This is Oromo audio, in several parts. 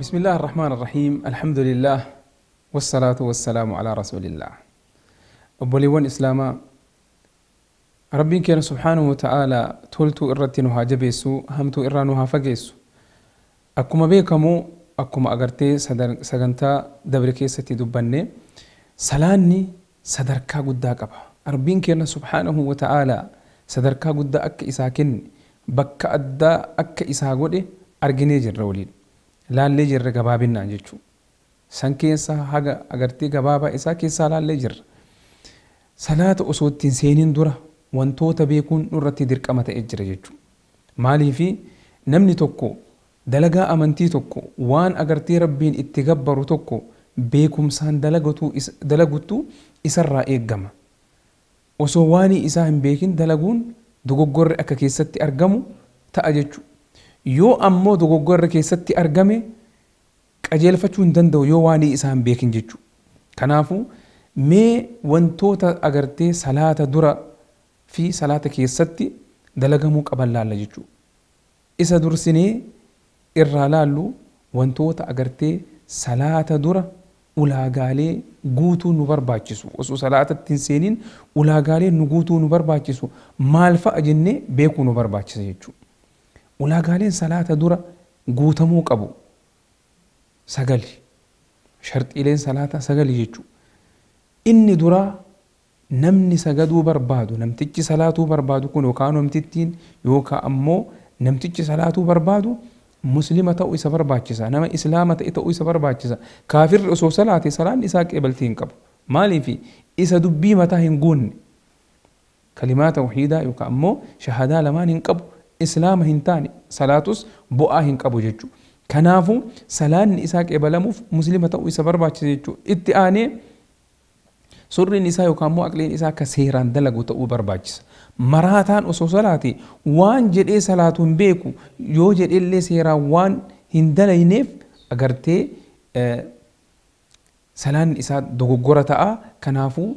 بسم الله الرحمن الرحيم، الحمد لله والصلاة والسلام على رسول الله. Obboleewwan Islaamaa، Rabbiin keenya سبحانه وتعالى toltuu irratti nu haa jabeessu, hamtuu irraa nu haa fageessu. Akkuma beekamu, akkuma agartee sagantaa dabre keessatti dubbanne, salaanni sadarkaa guddaa qaba. Rabbiin keenya سبحانه وتعالى sadarkaa guddaa akka isaa kenne, bakka addaa akka isaa godhe arginee jirra, waliin laallee jirra gabaabinnaan jechuudha. San keessa haga agartee gabaabaa isaa keessaa laallee jirra. Salaata osoo ittiin seeniin dura wantoota beekuun nurratti dirqama ta'ee jira jechuudha. Maaliifi namni tokko dalagaa amantii tokko, waan agartee Rabbiin itti gabbaru tokko, beekumsaan dalaguttu isarraa eeggama. Osoo waan isaa hin beekin dalaguun dogoggorri akka keessatti argamu ta'a jechuudha. Yoo ammoo dogoggorri keessatti argame qajeelfachuu hin danda'u yoo waan isaa hin beekin jechuudha. Kanaafuu mee wantoota agartee salaata dura fi salaata keessatti dalagamuu qaban laalla jechuudha. Isa dursinee irraa laallu, wantoota agartee salaata dura ulaagaalee guutuu nu barbaachisu, osoo salaatatti hin seeniin ulaagaalee nu guutuu nu barbaachisu maal fa'a jennee beekuu nu barbaachisa jechuudha. Ulaagaaleen salaata dura guutamuu qabu sagali. Sharxiileen salaataa sagali jechuudha. Inni duraa, namni sagaduu barbaadu, namtichi salaatuu barbaadu kun yookaan namtittiin yookaan ammoo namtichi salaatuu barbaadu Muslima ta'uu isa barbaachisa. Nama Islaama ta'e ta'uu isa barbaachisa. Kaafirri osoo salaate salaan isaa qeebaltii hin qabu. Maaliif? Isa dubbii mataa hin guunne, kalimaa tawhiidaa yookaan ammoo shahadaa lamaan hin qabu, Islaama hin taane, salaatus bu'aa hin qabu jechuudha. Kanaafuu salaanni isaa qeebalamuuf Muslima ta'uu isa barbaachisa jechuudha. Itti aanee surriin isaa yookaan ammoo aqliin isaa akka seeraan dalagu ta'uu barbaachisa. Maraataan osoo salaate waan jedhee salaatu hin beeku, yoo jedhellee seeraan waan hin dalayneef agartee salaanni isaa dogoggora ta'a. Kanaafuu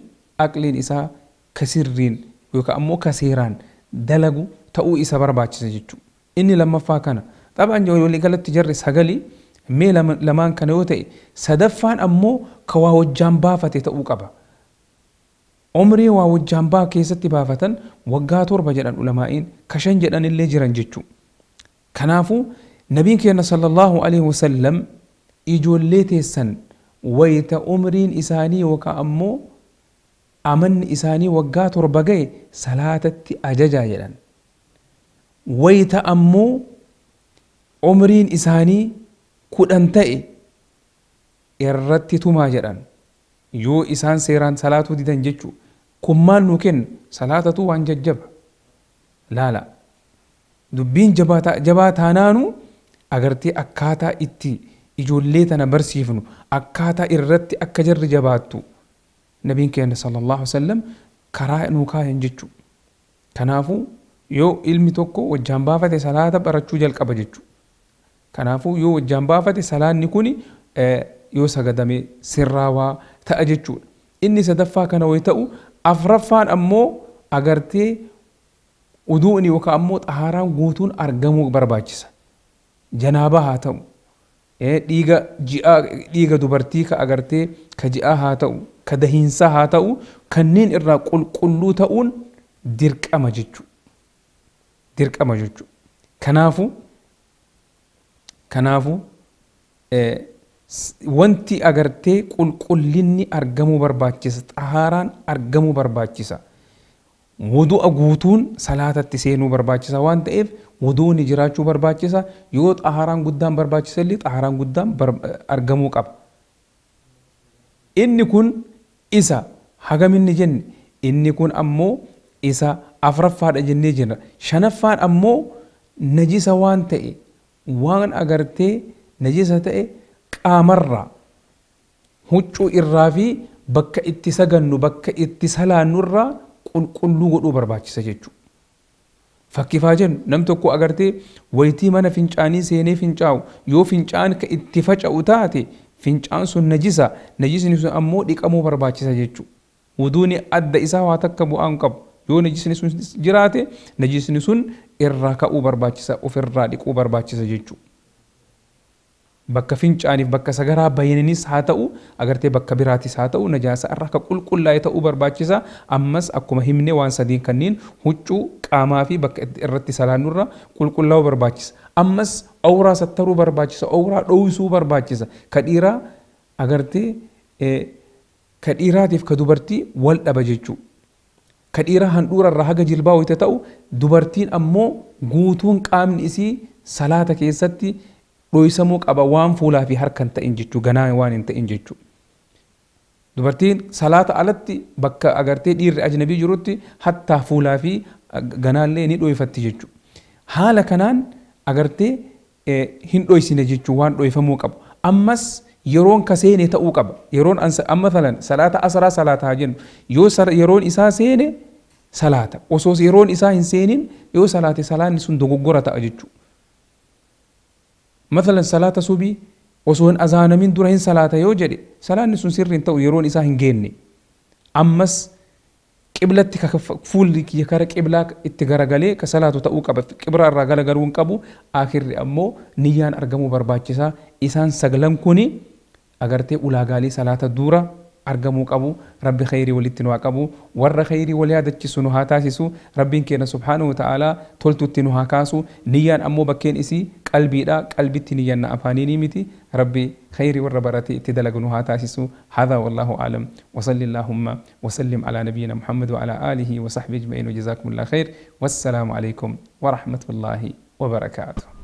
aqliin isaa ka sirriin yookaan ammoo ka seeraan dalagu ta'uu isa barbaachisa jechuudha. Inni lammaffaa kana. Xabaan waliigalatti jarri sagali, mee lamaan kana yoo ta'e, sadaffaan ammoo ka waa wajjaan baafate ta'uu qaba. Umrii waa wajjaan baa keessatti baafatan waggaa 7 jedhan ulamaa'iin, ka 5 jedhan illee jiran jechuudha. Kanaafuu Nabiin keenya صلى الله عليه وسلم ijoollee teessan wayita umriin isaanii yookaan ammoo amanni isaanii waggaa 7 ga'e salaatatti ajajaa jedhan. Wayita ammoo umriin isaanii 10 ta'e irratti tumaa jedhan. Yoo isaan seeraan salaatuu didan jechuudha. Kun maal nuu kenna? Salaatatu waan jajjaba. Laala. Dubbiin jabaa taanaanu agartee akkaataa itti ijoollee tana barsiifnu, akkaataa irratti akka jarri jabaattu Nabiin keenya صلى الله عليه وسلم karaa nuu kaayan jechuudha. Kanaafuu yoo ilmi tokko wajjaan baafate salaata barachuu jalqaba jechuudha. Kanaafuu yoo wajjaan baafate salaanni kuni yoo sagadame sirraawaa ta'a jechuudha. Inni sadaffaa kana wayi ta'u, afraffaan ammoo agartee uduuni yookaan ammoo xahaaraan guutuun argamuu barbaachisa. Janaabaa haa ta'u, dhiiga ji'aa, dhiiga dubartii ka agartee ka ji'aa haa ta'u, ka dahiinsaa haa ta'u, kanneen irraa qulqulluu ta'uun dirqama jechuudha. Dirqama jechuudha. Kanaafuu wanti agartee qulqullinni argamuu barbaachisa. Xahaaraan argamuu barbaachisa. Wudu'a guutuun salaatatti seenuu barbaachisa waan ta'eef wuduuni jiraachuu barbaachisa. Yoo xahaaraan guddaan barbaachisa illee xahaaraan guddaan argamuu qaba. Inni kun isa hagaminni jenne, inni kun ammoo isa afraffaadha jennee jirra. Shanaffaan ammoo najisa waan ta'e, waan agartee najisa ta'e qaamarraa, huccuu irraa fi bakka itti sagannu, bakka itti salaannurraa qulqulluu godhuu barbaachisa jechuudha. Fakkifaa jennu, nam tokko agartee wayitii mana fincaanii seenee fincaa'u, yoo fincaan ka itti faca'u taate, fincaan sun najisa, najisni sun ammoo dhiqamuu barbaachisa jechuudha. Wuduuni adda isaa waa takka bu'aan qabu. Yoo najisni sun jiraate najisni sun irraa ka'uu barbaachisa, ofirraa dhiquu barbaachisa jechuudha. Bakka fincaaniif bakka sagaraa bayaninis haa ta'u, agartee bakka biraatis haa ta'u, najaasa irraa akka qulqullaa'e ta'uu barbaachisa. Ammas akkuma himne waan sadiin kanneen huccuu, qaamaa fi bakka irratti salaannurra qulqullaa'uu barbaachisa. Ammas awraa sattaruu barbaachisa, awraa dho'isuu barbaachisa. Ka dhiiraa agartee ka dhiiraatiif ka dubartii wal dhaba jechuudha. Ka dhiiraa handhuura irraa haga jilbaa wayita ta'u, dubartiin ammoo guutuun qaamni isii salaata keessatti dho'isamuu qaba, waan fuulaa fi harka hin ta'in jechuu, ganaa waan hin ta'in jechuu. Dubartiin salaata alatti bakka agartee dhiirri ajnabii jirutti hattaa fuulaa fi ganaallee ni dho'ifatti jechuu. Haala kanaan agartee hin dho'isine jechuu waan dho'ifamuu qabu. Ammas yeroon ka seene ta'uu qaba. Yeroon amma falan salaata asraa salaata haa jennu, yoo yeroon isaa seene salaata. Osoo yeroon isaa hin seenin yoo salaate, salaanni sun dogoggora ta'a jechuudha. Mathalan salaata subii osoo hin azaanamin dura hin salaata yoo jedhe, salaanni sun sirri hin ta'u, yeroon isaa hin geenne. Ammas qiblatti fuulli kiyya kara qiblaa itti garagalee ka salaatu ta'uu qaba. Qibla irraa garagaluu hin qabu. Akhirri ammoo niyyaan argamuu barbaachisa. Isaan saglan kuni agartee ulaagaalee salaata dura argamuu qabu. Rabbi khayrii walitti nu haa qabu, warra khayrii wal yaadachisu nu haa taasisu. Rabbiin keenya subhaanahu wa ta'aalaa toltutti nu haa kaasu. Niyyaan ammoo bakkeen isii qalbiidha, qalbitti niyyanna, afaaniinii miti. Rabbi khayrii warra baratee itti dalagu nu haa taasisu. Hadha wallahu a'lam, wa salli allahumma wa sallim ala nabiyyina Muhammad wa ala alihi wa sahbihi ajma'in, wa jazakumullah khair, wassalaamu alaykum wa rahmatullahi wa barakaatuh.